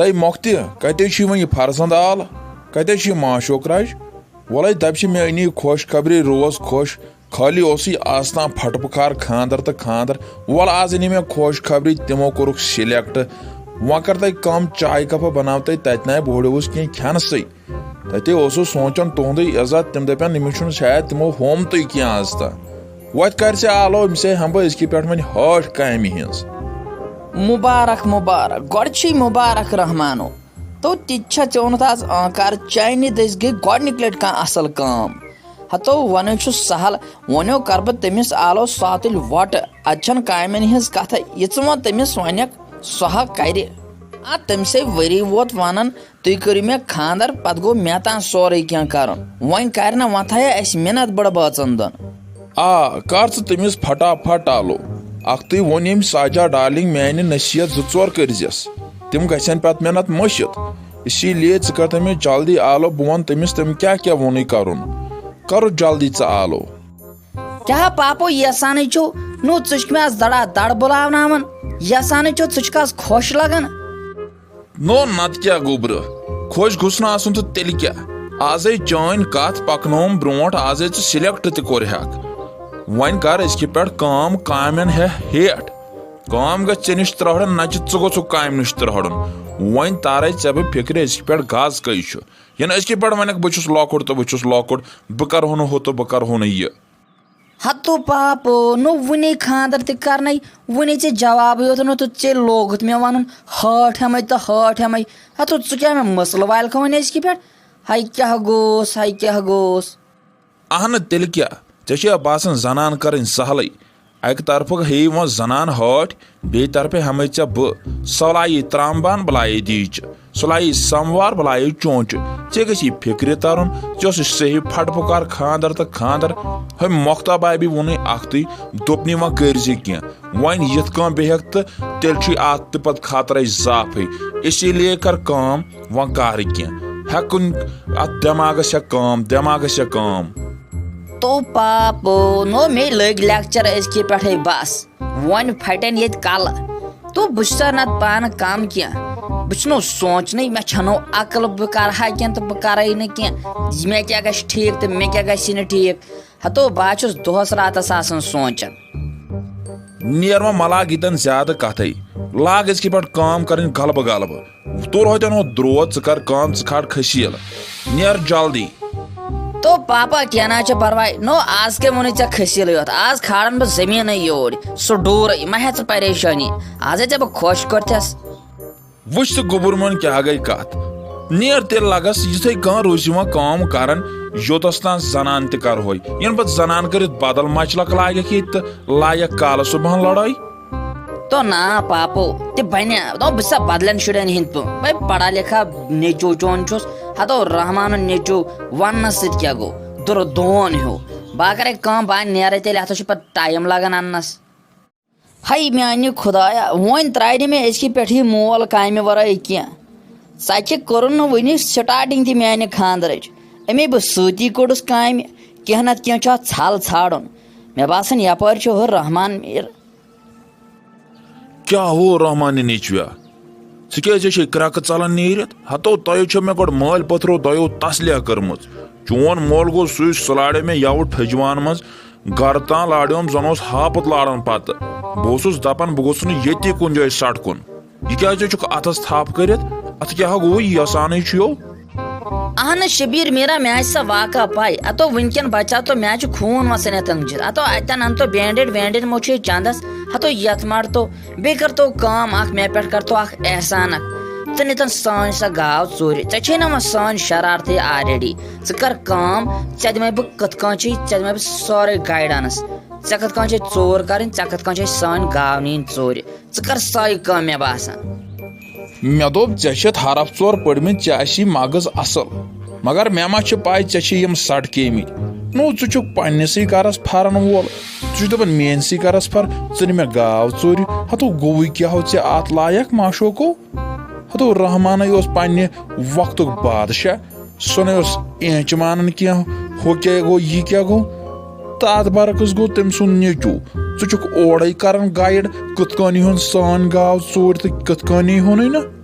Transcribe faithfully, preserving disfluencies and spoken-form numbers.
تَے مۄختہِ، کَتہِ چھُے وۄنۍ یہِ فرزند آل؟ کَتہِ چھُ یہِ معشوق راج؟ وَلَے دَپہِ چھِ مےٚ أنی خۄش خبری روز خۄش، خٲلی اوسُے آستان پھٹہٕ پُکار خانٛدر تہٕ خانٛدر۔ وَلہٕ آز أنی مےٚ خۄش خبری، تِمو کوٚرُکھ select۔ وۄنۍ کَر تَے کَم، چایہِ کَپہ بَناو تَے، تَتہِ نَے بوڑیوُس کینٛہہ کھٮ۪نسٕے۔ تَتہِ اوسُس سونٛچان تُہُنٛدُے عزت، تِم دَپن أمِس چھُنہٕ شاید تِمو ہومتُے کینٛہہ آز تام۔ وۄتھ کَر ژےٚ آلو، أمِس ہے ہٮ۪مہٕ بہٕ أزکہِ پٮ۪ٹھ وۄنۍ ہٲٹھ کامہِ ہِنٛز۔ مُبارک مُبارک، گۄڈٕ چھُے مُبارک رحمانو۔ تو تہِ تہِ چھا ژےٚ ووٚنُتھ آز آنکار چانہِ دٔسۍ گٔے گۄڈٕنِکۍ لٹہِ کانٛہہ اصل کٲم۔ ہتو ونُے چھُ سہل، وۄنیو کرٕ بہٕ تٔمِس آلو ساتُلۍ وۄٹہٕ۔ اتہِ چھنہٕ کامٮ۪ن ہٕنٛز کتھے، یہِ ژٕ وۄنۍ تٔمِس ونکھ، سۄ ہا کرِ۔ آ، تٔمۍ سے ؤری ووت ونان، تُہۍ کٔرِو مےٚ خاندر، پتہٕ گوٚو مےٚ تام سورُے کینٛہہ کرُن۔ وۄنۍ کرِ نہ وۄنۍ تھایہ اسہِ مِنت بٔڑ بٲژن دۄن۔ آ، کر ژٕ تٔمِس پھٹا پھٹ آلو۔ اکھتُے ووٚن ییٚمۍ ساجا ڈارلنگ میانہِ نصیحت زٕ ژور کٔرزٮ۪س۔ تِم گژھن پتہٕ مےٚ نتہٕ مٔشِتھ۔ اسی لیے ژٕ کر تٔمِس جلدی آلو، بہٕ ونہٕ تٔمِس تٔمۍ کیاہ کیاہ ووٚنُے کرُن۔ کرُس جلدی ژٕ آلو۔ کیٛاہ پاپو یژھانٕے چھُو؟ نو ژٕ چھُکھ مےٚ از دڑا دڑ بُلاوناوان۔ یژھانٕے چھُو، ژٕ چھُکھ از خۄش لگان۔ نو نتہٕ کیٛاہ گوٚبرٕ؟ خۄش گوٚژھ نہٕ آسُن تہٕ تیٚلہِ کیٛاہ؟ آزے چٲنۍ کتھ پکنٲوٕم برونٛٹھ، آزے ژٕ select تہِ کوٚرہکھ۔ وۄنۍ کر أزکہِ پٮ۪ٹھ کٲم، کامٮ۪ن ہیٚہ ہیٹھ۔ کٲم گژھِ ژےٚ نِش ترٛہرن، نتہٕ چھِ ژٕ گوٚژھُکھ کامہِ نِش ترٛہرُن۔ وۄنۍ تارے ژےٚ بہٕ فکرِ أزکہِ پٮ۪ٹھ گز کٔہۍ چھُ۔ یِنہٕ أزکہِ پٮ۪ٹھ ونکھ بہٕ چھُس لۄکُٹ تہٕ بہٕ چھُس لۄکُٹ، بہٕ کرٕ ہُہ نہٕ ہُہ تہٕ بہٕ کرٕ ہُہ نہٕ یہِ۔ ہتو پاپو، نو وُنے خاندر تہِ کرنے، وُنے ژےٚ جوابٕے یوت نہٕ تہٕ ژےٚ لوگُتھ مےٚ ونُن ہٲٹھ ہٮ۪مے تہٕ ہٲٹھ ہٮ۪مے۔ ہتو ژٕ کیٛاہ مےٚ مسلہٕ والکھ وۄنۍ أزکہِ پٮ۪ٹھ؟ ہاے کیٛاہ گوٚوس، ہاے کیٛاہ گوٚوس۔ اہنہٕ تیٚلہِ کیٛاہ؟ ژےٚ چھےٚ باسان زنان کرٕنۍ سہلٕے؟ اکہِ طرفہٕ ہیٚیہِ وۄنۍ زنان ہٲٹھ، بیٚیہِ طرفہٕ ہٮ۪مے ژےٚ بہٕ۔ سۄ لایہِ ترامہٕ بانہٕ، بہٕ لایے دیٖچہِ۔ سُہ لایہِ سموار، بہٕ لایے چونچہِ۔ ژےٚ گژھی فکرِ ترُن، ژےٚ اوسُے صحیح پھٹہٕ پُکار خاندر تہٕ خاندر۔ ہے مۄختہ بابی ووٚنُے اکھتُے، دوٚپنٕے وۄنۍ کٔرۍ زِ کینٛہہ۔ وۄنۍ یِتھ کٔنۍ بیٚہکھ تہٕ تیٚلہِ چھُے اتھ تہِ پتہٕ خطرے زافٕے۔ اسی لیے کر کٲم، وۄنۍ کر کینٛہہ۔ ہٮ۪کُن اتھ دٮ۪ماغس چھےٚ کٲم، دٮ۪ماغس چھےٚ کٲم۔ تو پاپو، نو مے لٔگۍ lecture أزکہِ پٮ۪ٹھے بس۔ وۄنۍ پھٹن ییٚتہِ کلہٕ۔ تو بہٕ چھُسا نتہٕ پانہٕ کم کینٛہہ؟ بہٕ چھُس نہٕ سونٛچنٕے، مےٚ چھَنہٕ عقل بہٕ کرٕ ہا کینٛہہ تہٕ بہٕ کرے نہٕ کینٛہہ۔ مےٚ کیٛاہ گژھِ ٹھیٖک تہٕ مےٚ کیٛاہ گژھِ نہٕ ٹھیٖک۔ ہتو بہٕ ہا چھُس دۄہس راتس آسان سونٛچان۔ نیر وۄنۍ مہ لاگ ییٚتٮ۪ن زیادٕ کتھے۔ لاگ أزکہِ پٮ۪ٹھ کٲم کرٕنۍ غلبہٕ غلبہٕ۔ تُل ہوتٮ۪ن ہُہ درود، ژٕ کر کٲم، ژٕ کھار کھسیٖل۔ نیر جلدی۔ تو پاپا، کینٛہہ نہ چھُ پرواے۔ نو، آز کٔمۍ ووٚنُے ژےٚ کھسیٖلٕے یوت؟ آز کھارن بہٕ زٔمیٖنٕے یوٗرۍ۔ سُہ ڈوٗرٕے، مہ ہےٚ ژٕ پریشٲنی۔ آزے ژےٚ بہٕ خۄش کوٚرتھس۔ وٕچھ ژٕ گوٚبُر میون کیٛاہ گٔے کتھ۔ نیر تیٚلہِ لگس یِتھے کٔنۍ روٗزِ وۄنۍ کٲم کران، یوٚتس تام زنان تہِ کرہوے۔ ینہٕ پتہٕ زنان کٔرِتھ بدل مچلک لاگکھ ییٚتہِ تہٕ لایکھ کالہٕ صبحن لڑٲے۔ تو نا پاپو، تہِ بنہِ۔ تو بہٕ چھُسا بدلن شُرٮ۪ن ہِنٛدۍ پٲٹھۍ؟ بے پڑھا لکھا نیٚچو چون چھُس۔ ہتو رحمانُن نیٚچو وننس سۭتۍ کیٛاہ گوٚو؟ دُرٕ دون ہیوٗ۔ بہٕ ہا کرے کٲم، بہٕ ہا نیرے تیٚلہِ، اتھ چھُ پتہٕ time لگان اننس۔ ہے میانہِ خدایا، وۄنۍ ترٛایہِ نہٕ مےٚ أزکہِ پٮ۪ٹھ یہِ مول کامہِ ورٲے کینٛہہ۔ ژکہِ کوٚرُن نہٕ وُنہِ starting تہِ میانہِ خاندرٕچ۔ أمے بہٕ سۭتی کوٚڑُس کامہِ، کینٛہہ نتہٕ کینٛہہ چھُ اتھ ژھل ژھانڈُن۔ مےٚ باسان یپٲرۍ چھُ ہُہ رحمان میٖر۔ کیٛاہ ہو رحمان نیٚچویا؟ ژٕ کیٛازِ چھے کرٛکہٕ ژلان نیٖرِتھ؟ ہتو تۄہہِ چھو مےٚ گۄڈٕ مٲلۍ پٔتھرو دۄیو تسلیہ کٔرمٕژ۔ چون مول گوٚو سُے، سُہ لاڑیو مےٚ یَوٕ ٹھٔجوان منٛز گرٕ تام لاڑیوم، زن اوس ہاپُت لاران پتہٕ۔ بہٕ اوسُس دپان بہٕ گوٚژھُس نہٕ ییٚتی کُنہِ جایہِ سٹکُن۔ یہِ کیٛازِ چھُکھ اتھس تھپھ کٔرِتھ؟ اتھ کیٛاہ گوٚوُے؟ یژھانٕے چھُ یو۔ اہن شبیر میرا، مےٚ آسہِ سا واقعہ پاے۔ اتو وٕنکٮ۪ن بچا تو مےٚ چھُ خوٗن وسان یتھ أنٛدجہِ۔ اتو اتٮ۪ن انتو bandage وینڈیج مو چھُ یہِ چندس۔ ہتو یتھ مارتو۔ بیٚیہِ کر تو کٲم اکھ، مےٚ پٮ۪ٹھ کر تو اکھ احسان اکھ۔ ژٕ نِتن سٲنۍ سۄ گاو ژوٗرِ۔ ژےٚ چھے نہ وۄنۍ سٲنۍ شرارتھٕے already۔ ژٕ کر کٲم، ژےٚ دِمے بہٕ کِتھ کٲنۍ چھے، ژےٚ دِمے بہٕ سٲرٕے guidance۔ ژےٚ کِتھ کٲنۍ چھے ژوٗر کرٕنۍ، ژےٚ کِتھ کٲنۍ چھے سٲنۍ گاو نِنۍ ژوٗرِ۔ ژٕ کر سۄے کٲم مےٚ باسان۔ مےٚ دوٚپ، ژےٚ چھِتھ حرف ژور پٔرمٕتۍ، ژےٚ آسی مغز اصل، مگر مےٚ ما چھِ پاے ژےٚ چھِ یِم سٹکیمٕتۍ۔ نو، ژٕ چھُکھ پننِسٕے گرس پھرن وول، ژٕ چھُکھ دپان میٲنسٕے گرس پھر، ژٕ نہِ مےٚ گاو ژوٗرِ۔ ہتو گوٚوُے کیٛاہ ہو ژےٚ اتھ لایق معشوقو؟ ہتو رحمانٕے اوس پننہِ وقتُک بادشاہ۔ سُہ نَے اوس اینچہِ مانان کینٛہہ، ہُہ کیٛاہ گوٚو، یہِ کیٛاہ گوٚو؟ تہٕ اَتھ برعکس گوٚو تٔمۍ سُنٛد نیٚچوٗ۔ ژٕ چھُکھ اورَے کران guide، کِتھ کٔنۍ یِہُن سٲنۍ گاو ژوٗرِ تہٕ کِتھ کٔنۍ یِہُنٕے نہٕ۔